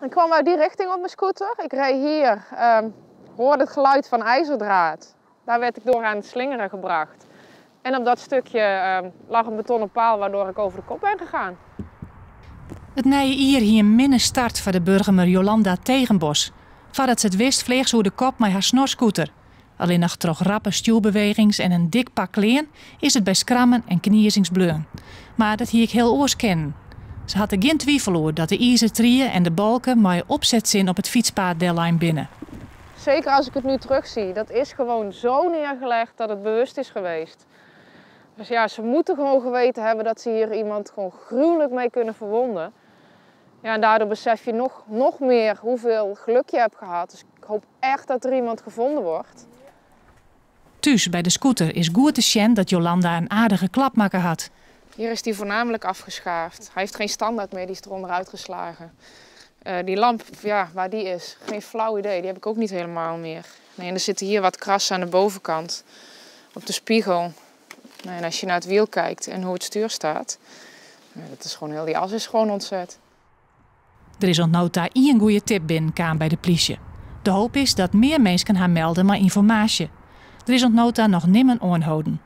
Ik kwam uit die richting op mijn scooter. Ik reed hier, hoorde het geluid van ijzerdraad. Daar werd ik door aan het slingeren gebracht. En op dat stukje lag een betonnen paal waardoor ik over de kop ben gegaan. It nije jier hie in minne start foar de Burgumer Jolanda Tegenbos. Foardat se it wist fleach se oer de kop mei har snorscooter. Allinnich troch rappe stjoerbewegings en in dik pak klean is it by skrammen en kniezings bleaun. Mar dat hie ek hiel oars kinnen. Se hat der gjin twifel oer dat de izertrie en de balke mei opsetsin op it fytspaad dellein binne. Zeker als ik het nu terugzie, dat is gewoon zo neergelegd dat het bewust is geweest. Dus ja, ze moeten gewoon geweten hebben dat ze hier iemand gewoon gruwelijk mee kunnen verwonden. Ja, en daardoor besef je nog meer hoeveel geluk je hebt gehad. Dus ik hoop echt dat er iemand gevonden wordt. Thús by de scooter is goed te sjen dat Jolanda in aardige klap makke hat. Hier is die voornamelijk afgeschaafd. Hij heeft geen standaard meer, die is eronder uitgeslagen. Die lamp, ja, waar die is, geen flauw idee. Die heb ik ook niet helemaal meer. Nee, en er zitten hier wat krassen aan de bovenkant op de spiegel. Nee, en als je naar het wiel kijkt en hoe het stuur staat, ja, dat is gewoon heel, die as is gewoon ontzet. Der is oant no ta ien goede tip binnenkaam by de plysje. De hoop is dat mear minsken har melde mei ynformaasje. Der is oant no ta noch nimmen oanholden.